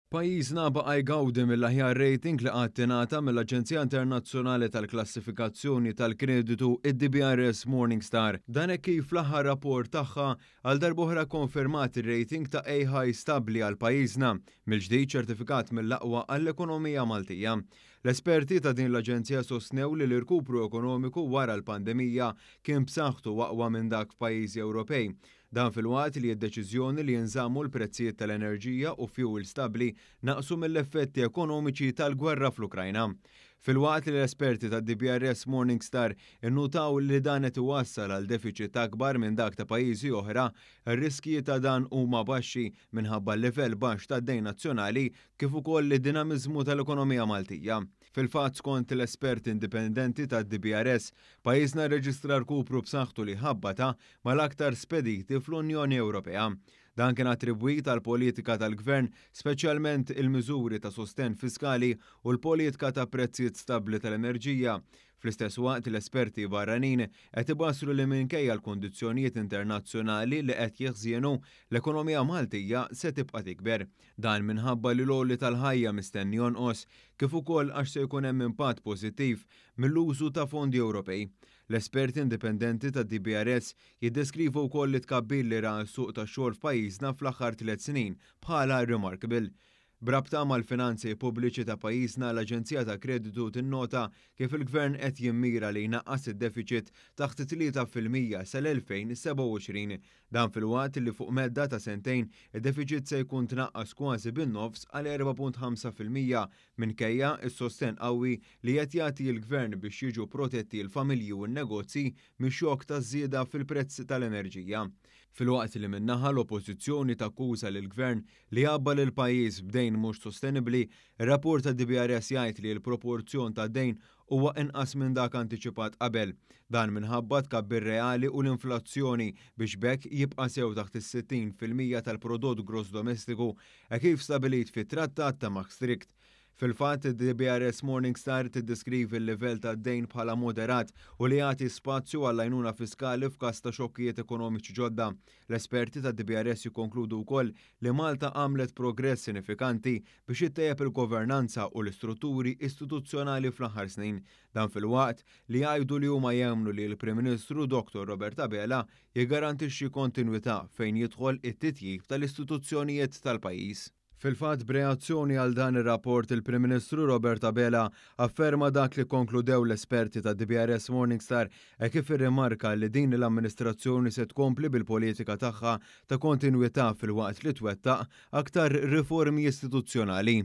Pajjiżna baqa' jgawdi mill-aħjar rating li qatt ingħata mill-Aġenzija Internazzjonali tal-Klassifikazzjoni tal-Kreditu, id-DBRS Morningstar. Dan hekk kif fl-aħħar rapport tagħha għal darb'oħra kkonfermat ir-rating ta' A High stabbli għal pajjiżna, mill-ġdid ċertifikat mill-aqwa għall-ekonomija Maltija. L-esperti ta' din l-aġenzija sostnew li l-irkupru ekonomiku wara l-pandemija kien b'saħħtu u aqwa minn dak f'pajjiżi Ewropej. Dan filwaqt li d-deċiżjoni li jinżammu l-prezzijiet tal-enerġija u fjuwil stabbli naqsu mill-effetti ekonomiċi tal-gwerra fl-Ukrajna. Filwaqt li l-esperti tad-DBRS Morningstar innutaw li dan qed iwassal għal defiċit akbar minn dak ta' pajjiżi oħra, ir-riskji ta' dan huma baxxi minħabba l-livell baxx tad-dejn nazzjonali kif ukoll id-dinamiżmu tal-ekonomija Maltija. Fil-fatt, skont l-esperti indipendenti tad-DBRS, pajjiżna rreġistra rkupru b'saħħtu li ħabbata mal-aktar spediti fl-Unjoni Ewropea. Dan kien attribwit għall-politika tal-Gvern, speċjalment il-miżuri ta' sostenn fiskali u l-politka ta' prezzijiet stabbli tal-enerġija. Fl-istess waqt, l-esperti barranin qed ibassru li minkejja l-kundizzjonijiet internazzjonali li qed jiħżienu, l-ekonomija Maltija se tibqa' tikber. Dan minħabba li l-għoli tal-ħajja mistenni jonqos, kif ukoll għax se jkun hemm impatt pożittiv mill-użu ta' fondi Ewropej. L-esperti indipendenti tad-DBRS jiddeskrivu wkoll it-tkabbir li ra s-suq tax-xogħol f'pajjiżna fl-aħħar 3 snin bħala remarkable. B'rabta mal-finanzi pubbliċi ta' pajjiżna, l-Aġenzija ta' Kreditu tinnota kif il-Gvern qed jimmira li jnaqqas id-deficit taħt 3% sal-2027. Dan filwaqt li fuq medda ta' sentejn id-deficit se jkun tnaqqas kważi bin-nofs għal 4.5% minkejja is-sosten qawwi li qed jagħti l-Gvern biex jiġu protetti l-familji u n-negozji mix-xokk ta' żieda fil-prezz tal-enerġija. Filwaqt li min-naħa l-Oppożizzjoni takkuża lill-Gvern li għabba lill-pajjiż b'dejn mhux sostenibbli, ir-rapport ta' DBRS jgħid li l-proporzjon ta' dejn huwa inqas minn dak antiċipat qabel. Dan minħabba tkabbir reali u l-inflazzjoni biex b'hekk jibqa' sew taħt is-60% tal-prodott gross domestiku e kif stabilit fit-Trattat ta' Maastricht. Fil-fatt, DBRS Morningstar tiddeskrivi l-livell ta' dejn bħala moderat u li jagħti spazju għall-għajnuna fiskali f'każ ta' xokkijiet ekonomiċi ġodda. L-esperti ta' DBRS jikkonkludu wkoll li Malta għamlet progress sinifikanti biex ittejjeb il-governanza u l-istrutturi istituzzjonali fl-aħħar snin. Dan filwaqt li jgħidu li huma jemmnu li l-Prim Ministru Dr. Robert Abela jiggarantixxi kontinwità fejn jidħol it-titjib tal-istituzzjonijiet tal-pajjiż. Fil-fatt, b'reazzjoni għal dan ir-rapport, il-Prim Ministru Robert Abela afferma dak li konkludew l-esperti ta' DBRS Morningstar e kif irrimarka li din l-amministrazzjoni se tkompli bil-politika tagħha ta' kontinwità filwaqt li twettaq aktar riformi istituzzjonali.